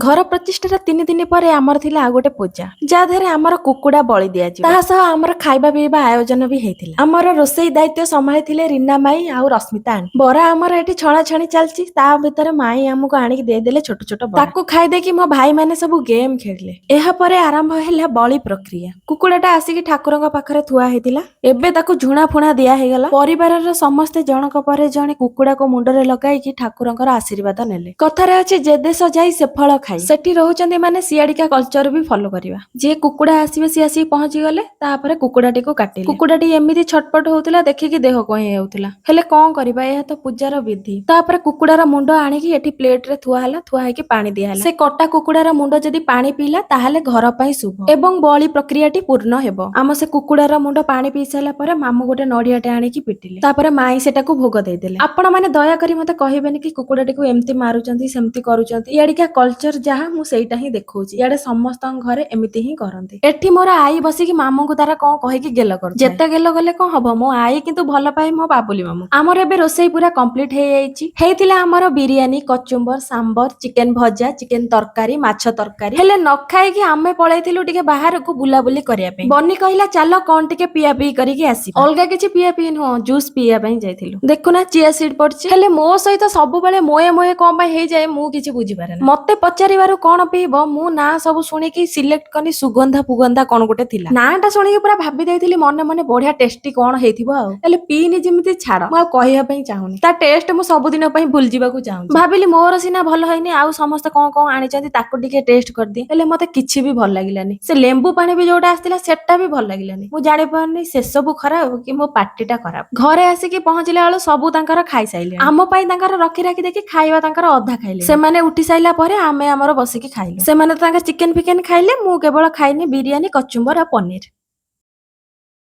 ଘର ପ୍ରତିଷ୍ଠାର 3 ଦିନ ପରେ ଆମର ଥିଲା ଆଉ ଗୋଟେ ପୂଜା, ଯାହା ଦେହରେ ଆମର କୁକୁଡ଼ା ବଳି ଦିଆଯିବ। ତାହା ସହ ଆମର ଖାଇବା ପିଇବା ଆୟୋଜନ ବି ହେଇଥିଲା। ଆମର ରୋଷେଇ ଦାୟିତ୍ୱ ସମ୍ଭାଳିଥିଲେ ରୀନା ମାଇ ଆଉ ରଶ୍ମିତା ଆଣ୍ଟି। ବରା ଆମର ଏଠି ଛଣା ଛଣି ଚାଲିଛି, ତା ଭିତରେ ମାଇ ଆମକୁ ଆଣିକି ଦେଇଦେଲେ ଛୋଟ ଛୋଟ ବରା। ତାକୁ ଖାଇଦେଇକି ମୋ ଭାଇ ମାନେ ସବୁ ଗେମ୍ ଖେଳିଲେ। ଏହାପରେ ଆରମ୍ଭ ହେଲା ବଳି ପ୍ରକ୍ରିୟା। କୁକୁଡ଼ାଟା ଆସିକି ଠାକୁରଙ୍କ ପାଖରେ ଥୁଆ ହେଇଥିଲା। ଏବେ ତାକୁ ଝୁଣା ଫୁଣା ଦିଆ ହେଇଗଲା। ପରିବାରର ସମସ୍ତେ ଜଣକ ପରେ ଜଣେ କୁକୁଡ଼ାକୁ ମୁଣ୍ଡରେ ଲଗାଇକି ଠାକୁରଙ୍କର ଆଶୀର୍ବାଦ ନେଲେ। କଥାରେ ଅଛି, ଯେ ଦେଶ ଯାଇ ସେ ଫଳ ଖାଇ। ସେଠି ରହୁଛନ୍ତି ମାନେ ସିଆଡ଼ିକା କଲଚର ବି ଫଲୋ କରିବା। ଯିଏ କୁକୁଡ଼ା ଆସିବେ, ସିଏ ଆସିକି ପହଞ୍ଚି ଗଲେ। ତାପରେ କୁକୁଡ଼ାଟିକୁ କାଟିଲେ। କୁକୁଡ଼ାଟି ଏମିତି ଛଟପଟ ହଉଥିଲା, ଦେଖିକି ଦେହ କଣ ହେଇଯାଉଥିଲା। ହେଲେ କଣ କରିବା, ଏହା ତ ପୂଜାର ବିଧି। ତାପରେ କୁକୁଡ଼ାର ମୁଣ୍ଡ ଆଣିକି ଏଠି ପ୍ଲେଟରେ ଥୁଆ ହେଲା। ଥୁଆ ହେଇକି ପାଣି ଦିଆହେଲା। ସେ କଟା କୁକୁଡ଼ାର ମୁଣ୍ଡ ଯଦି ପାଣି ପିଇଲା, ତାହେଲେ ଘର ପାଇଁ ଶୁଭ ଏବଂ ବଳି ପ୍ରକ୍ରିୟାଟି ପୂର୍ଣ୍ଣ ହେବ। ଆମ ସେ କୁକୁଡ଼ାର ମୁଣ୍ଡ ପାଣି ପିଇ ସାରିଲା ପରେ ମାମୁଁ ଗୋଟେ ନଡିଆଟେ ଆଣିକି ପିଟିଲେ। ତାପରେ ମାଇଁ ସେଟାକୁ ଭୋଗ ଦେଇଦେଲେ। ଆପଣ ମାନେ ଦୟାକରି ମତେ କହିବେନି କି କୁକୁଡ଼ାଟିକୁ ଏମିତି ମାରୁଛନ୍ତି, ସେମିତି କରୁଛନ୍ତି। ଇଆଡ଼ିକା କଲଚର ଯାହା, ମୁଁ ସେଇଟା ହିଁ ଦେଖଉଛି। ଇଆଡେ ସମସ୍ତଙ୍କ ଘରେ ଏମିତି ହିଁ କରନ୍ତି। ଏଠି ମୋର ଆଈ ବସିକି ମାମୁଁଙ୍କୁ ତାର କଣ କହିକି ଗେଲ କରୁଛି। ଯେତେ ଗେଲ କଲେ କଣ ହବ, ମୋ ଆଈ କିନ୍ତୁ ଭଲ ପାଏ ମୋ ବାବୁଲି ମାମୁଁ। ଆମର ଏବେ ରୋଷେଇ ପୁରା କମ୍ପ୍ଲିଟ ହେଇଯାଇଛି। ହେଇଥିଲା ଆମର ବିରିୟାନୀ, କଚୁମ୍ବର, ସାମ୍ବର, ଚିକେନ ଭଜା, ଚିକେନ ତରକାରୀ, ମାଛ ତରକାରୀ। ହେଲେ ନ ଖାଇକି ଆମେ ପଳେଇଥିଲୁ ଟିକେ ବାହାରକୁ ବୁଲାବୁଲି କରିବା ପାଇଁ। ବନି କହିଲା, ଚାଲ କଣ ଟିକେ ପିଆ ପିଇ କରିକି ଆସିବା। ଅଲଗା କିଛି ପିଆ ପିଇ ନୁହଁ, ଜୁସ୍ ପିଇବା ପାଇଁ ଯାଇଥିଲୁ। ଦେଖୁନା, ଚିଆ ସିଡ୍ ପଡିଛି। ହେଲେ ମୋ ସହିତ ସବୁବେଳେ ମୋଏ ମୋଏ କଣ ପାଇଁ ହେଇଯାଏ, ମୁଁ କିଛି ବୁଝିପାରେ ନା। ମତେ ପଚାରିବାରୁ କଣ ପିଇବ, ମୁଁ ନାଁ ସବୁ ଶୁଣିକି ସିଲେକ୍ଟ କଲି। ସୁଗନ୍ଧା ଫୁଗନ୍ଧା କଣ ଗୋଟେ ଥିଲା। ନାଁଟା ଶୁଣିକି ପୁରା ଭାବି ଦେଇଥିଲି ମନେ ମନେ, ବଢିଆ ଟେଷ୍ଟି କଣ ହେଇଥିବ ଆଉ। ହେଲେ ପିଇନି ଯେମିତି, ଛାଡ, ମୁଁ ଆଉ କହିବା ପାଇଁ ଚାହୁଁନି। ତା ଟେଷ୍ଟ ମୁଁ ସବୁଦିନ ପାଇଁ ଭୁଲି ଯିବାକୁ ଚାହୁଁଛି। ଭାବିଲି ମୋର ସିନା ଭଲ ହେଇନି, ଆଉ ସମସ୍ତେ କଣ କଣ ଆଣିଛନ୍ତି, ତାକୁ ଟିକେ ଟେଷ୍ଟ କରିଦିଏ। ହେଲେ ମତେ କିଛି ବି ଭଲ ଲାଗିଲାନି। ସେ ଲେମ୍ବୁ ପାଣି ବି ଯୋଉଟା ଆସିଥିଲା, ସେଟା ବି ଭଲ ଲାଗିଲାନି। ମୁଁ ଜାଣିପାରୁନି ସେସବୁ ଖରାପ କି ମୋ ପାଟିଟା ଖରାପ। ଘରେ ଆସିକି ପହଞ୍ଚିଲା ବେଳୁ ସବୁ ତାଙ୍କର ଖାଇସାରିଲେ। ଆମ ପାଇଁ ତାଙ୍କର ରଖି ରଖି ଦେଖି ଖାଇବା ତାଙ୍କର ଅଧା ଖାଇଲେ। ସେମାନେ ଉଠି ସାରିଲା ପରେ ଆମେ ଆମର ବସିକି ଖାଇଲୁ। ସେମାନେ ତ ତାଙ୍କର ଚିକେନ ଫିକେନ ଖାଇଲେ, ମୁଁ କେବଳ ଖାଇନି ବିରିୟାନୀ, କଚୁମ୍ବର ଆଉ ପନିର।